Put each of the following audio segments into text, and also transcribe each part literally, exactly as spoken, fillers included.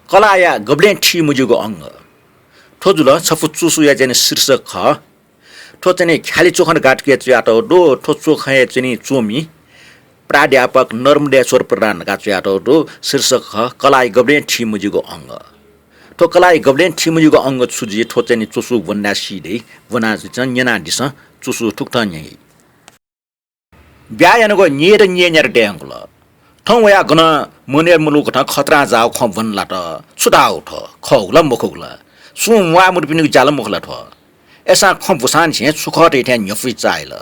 कलाःया गबलें थी मज्यूगु अंग। थ्व जुल छपु चुसुया चाहिँ नि शीर्षक खः। थ्व चाहिँ नि ख्यालि चोखं धकाः थुके च्वयातःगु दु। थ्व चोखंया चाहिँ नि च्वमि प्राध्यापक नर्मदेश्वर प्रधान धकाः च्वयातःगु दु। शीर्षक खः कलाःया गबलें थी मज्यूगु अंग। थ्व कलाःया गबलें थी मज्यूगु अंग छु जुइ, थ्व चाहिँ नि चुसु ब्वनाः सी दइ। ब्वनाः चाहिँ न्यनादिसँ, चुसु थुकथं न्ह्याइ। ब्याहा यानागु न्येत न्येन्यात दये धुंकल। थौं वयाः गनं मनय् मलूगु थें खतरां जाःगु खँ ब्वनालात। छु धाःगु थ्व? खःगु ला मखुगु ला? सुं म्वाःमदुपिनिगु ज्या ला मखु ला थ्व? अय्सां खँ ब्वसांनिसें छु खः धइथें न्ह्यफुइ चाःहिल।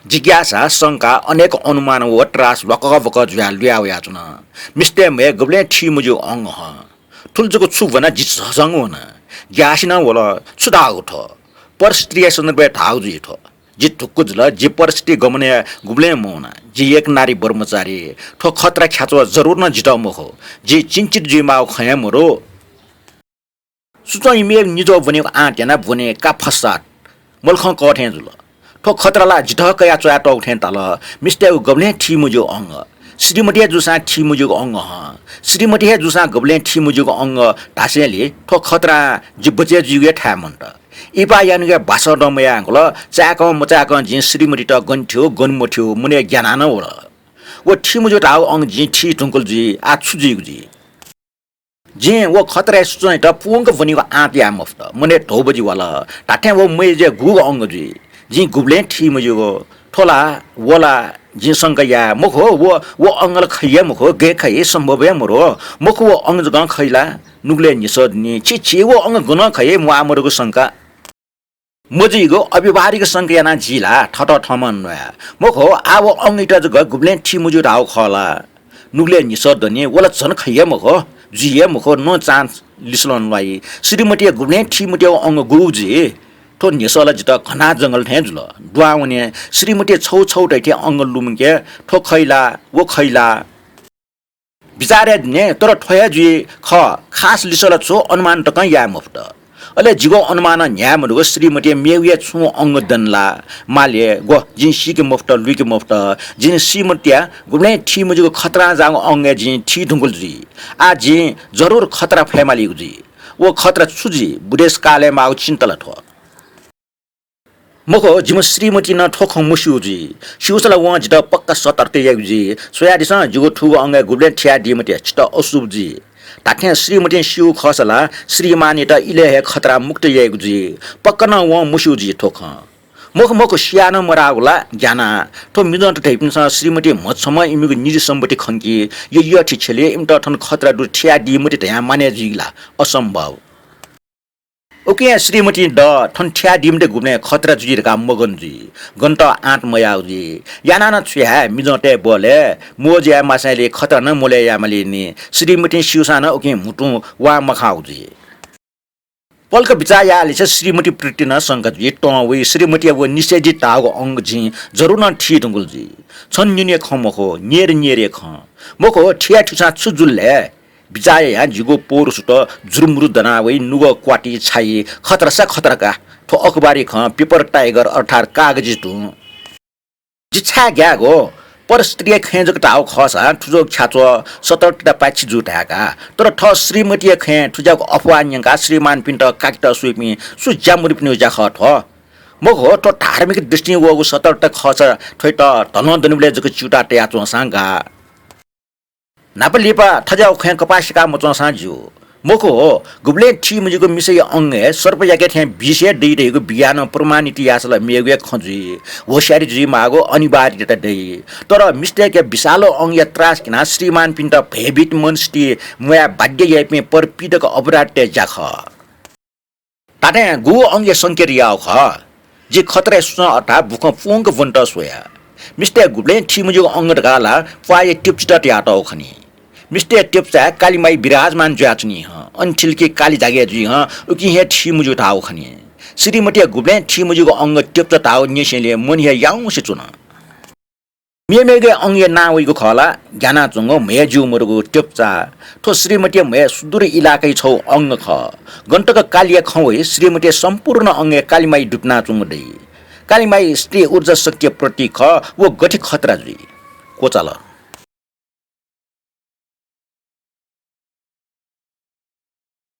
जिज्ञासा, शंका, अनेक अनुमान व त्रास ल्वाकः ब्वकः जुयाः लुया वयाच्वन। मिस्तय् म्हय् गबलें थी मज्यूगु अंग हं। थुलि जक छु ब्वना जि झसं वन। ग्यासे नं वल। छु धाःगु थ्व? परिस्थितिया सन्दर्भय् धाःगु जुइ थ्व। जि धुक्कु जुल, जि परिस्थिति गमनय् गुबलें मवना। जि एक नारी ब्रह्मचारी। थ्व खतरा ख्याच्वः जरुर नं जितः मखु। जि चिन्तित जुइमाःगु खँ हे मदु। सुचं इमित निज्वः ब्वनेगु आँट यानाः ब्वने का फस्सात। मलखं कः थें जुल। थ्व खतरा ला जितः कयाः च्वयातःगु थें ताल। मिस्तय्गु गबलें थी मज्यूगु अंग। श्रीमती हे जूसां थी मज्यूगु अंग हं। श्रीमती हे जूसां गबलें थी मज्यूगु अंग धासेंलि थ्व खतरां जि बचय् जुइगु हे थाय् मन्त। इपाः यानागु हे बासः दँ मयायेगु ला, चाय्कं मचाय्कं जिं श्रीमतीत गन थ्यू, गन मथ्यू मनय् ग्यानाः नं वल। व थी मज्यू धाःगु अंग जिं थी धुंकल जुइ, आः छु जुइगु जुइ? जिं व खतराया सुचंयात पूवंक ब्वनेगु आँट याये मफुत। मनय् धौबजि वाल। धात्थें व मय्जुया गुगु अंग जुइ? जिं गुबलें थी मज्यूगु? थ्व ला, व ला जिं शंका याये मखु। व, व अंग ला खइ हे मखु, गय् खइ, सम्भव हे मदु। मखु, व अंग जकं खइ ला? नुगलय् न्ह्यसः दुनि। छि, छि, व अंग गनं खइ, म्वाः मदुगु शंका। मजुइगु अव्यावहारिक शंका यानाः जि ला थःत थःम्हं न्वाये। मखु, आः व अंगयात जक गुबलें थी मज्यू धाःगु खः ला? नुगलय् न्ह्यसः दनि, व ला झन खइ हे मखु, जुइ हे मखु, नं चान्स लिसलं ल्वाइ। श्रीमतीया गुबलें थी मज्यूगु अंग गुगु जुइ? थ्व न्ह्यसः ला जितः घना जंगल थें जुल। दुहां वने, श्रीमतीया छौ छौ धइथें अंग लुमंके, थ्व खइ ला, व खइ ला? बिचाः याये धुने, तर थ्व हे जुइ खः, खास लिसः ला छु, अनुमान तकं याये मफुत। अले जिगु अनुमानं न्ह्याये मदुगु श्रीमतीया मेगु हे छुं अंग दनि ला? माले, ग्व, जिं सीके मफुत, लुइके मफुत। जिं श्रीमतीया गुबलें थी मज्यूगु खतरां जाःगु अंग हे जिं थी धुंकल जुइ। आः जिं जरुर खतरा फयेमालीगु जुइ। व खतरा छु जुइ? बुदेश कालय् माःगु चिन्ता ला थ्व? मखु, जिमि श्रीमतीं नं थ्व खँ मस्यू जुइ। स्यूसा ला वं जितः पक्का सतर्क याइगु जुइ। स्वयादिसँ, जिगु थुगु अंगय् गुबलें थियादी मते, छितः अशुभ जुइ। धात्थें श्रीमतीं स्यू खःसा ला श्रीमानयात इलय् हे खतरा मुक्त याइगु जुइ। पक्का नं वं मस्यू जुइ थ्व खँ। मखु, मखु, सियाः नं मधाःगु ला ग्यानाः। थ्व मिजंत धइपिन्सं श्रीमती म्हछम्ह इमिगु निजी सम्पत्ति खंकी, यःयःथि छ्यली, इमित थन खतरा दु, थियादी मते धयां मानय् जुइ ला? असम्भव। उकिं हे श्रीमतीं द थन थियादी मते गुबलें खतरा जुइ धकाः मगन जुइ। गनत आँट मयाःगु जुइ। यानाः नं छु याये, मिजंतय् बलय् मोज याये माःसांलि खतरा नं मोलय् यायेमाली नि। श्रीमतीं स्यूसां नं उकिं म्हुतुं वां मखाःगु जुइ। पलख बिचाः याःलिसे श्रीमती प्रति नं शंका जुइ, तं वइ। श्रीमतीया व निषेधित धाःगु अंग जिं जरुर नं थी धुंकल जुइ। छन्हु न्यने खँ मखु, न्येर न्येरे खँ। मखु, थिया थ्यूसां छु जुल ले? बिचाः यायां जिगु पौरुषत जुरुमुरु दना वइ, नुगः क्वाति छाइ, खतरा सा खतरा का। थ्व अखबारी खँ, paper tiger अर्थात् कागजी धुँ। जि छाय् ग्यायेगु? परिस्थितिया खँय् जक धाःगु खःसा थुज्याःगु ख्याच्वः सतर्कता पाय्छि जू धाय्का। तर थः श्रीमतीया खँय् थुज्याःगु अफवाह न्यंकाः श्रीमानपिन्त काकेत स्वइपिं सु ज्यामदुपिनिगु ज्या खः थ्व? मखु, थ्व धार्मिक दृष्टिं वःगु सतर्कता खःसा थ्वयात धलं दनिबलय् जक च्यूताः तयाच्वंसां गाः। न्हापा लिपा थज्याःगु खँय् कपाः सिकाः मच्वंसां ज्यू। मखु हो, गुबलें थी मज्यूगु मिसाया अंगय् सर्पयाके थें विष हे दइ धइगु विज्ञानं प्रमाणित याःसा ला मेगु हे खँ जुइ। होसियारी जुइमाःगु अनिवार्यता दइ। तर मिस्तय्के विशाल अंगया त्रास क्यनाः श्रीमानपिन्त भयभीत मनस्थिति म्वाये बाध्य याइपिं परपिदक अपराधतय् ज्या खः। धात्थें गुगु अंगया संकेत याःगु खः? जि खतराया सुचं अथाः बुखँ पूवंक ब्वनेत स्वया। मिस्तय् गुबलें थी मज्यूगु अंग धकाः ला प्वाःया टिप्चात तयातःगु खनी। मिस्तय् टिप्चाय् कालिमाइ विराजमान जुयाच्वनी हं। अन थिलकि कालि जागे जुइ हं, उकिं हे थी मज्यू धाःगु खनी। श्रीमतीया गुबलें थी मज्यूगु अंग टिप्चा धाःगु न्यंसेंलि मन हे याउँसे च्वन। मेमेगु अंगया नां वइगु खः ला? ग्यानाच्वंगु म्हय् ज्यू मदुगु टिप्चा। थ्व श्रीमतीया म्हय् सुदूर इलाकाया छगू अंग खः। गनतक कालिया खँ वइ, श्रीमतीया सम्पूर्ण अंगय् कालिमाइ दुबिनाच्वंगु दइ। कालिमाइ स्त्री ऊर्जा शक्तिया प्रतीक खः। व गथे खतरा जुइ? क्वचाल।